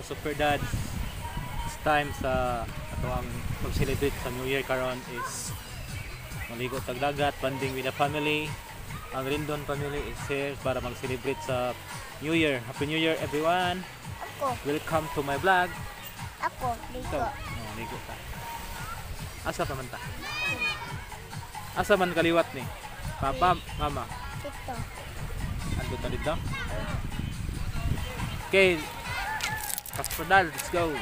ka-super dads? It's time sa ato ang mag-celebrate sa New Year karon is maligo tag dagat, bonding with the family. Ang Rindon family is here para mag-celebrate sa New Year. Happy New Year, everyone! Ako, Welcome to my vlog. Ako, ligo. Ikaw, oh, ligo ka. Asa pa man ta? Asa man kaliwat ni? Papa, mama? Dito. Ando ta dito? Okay. Kasperdal, let's go.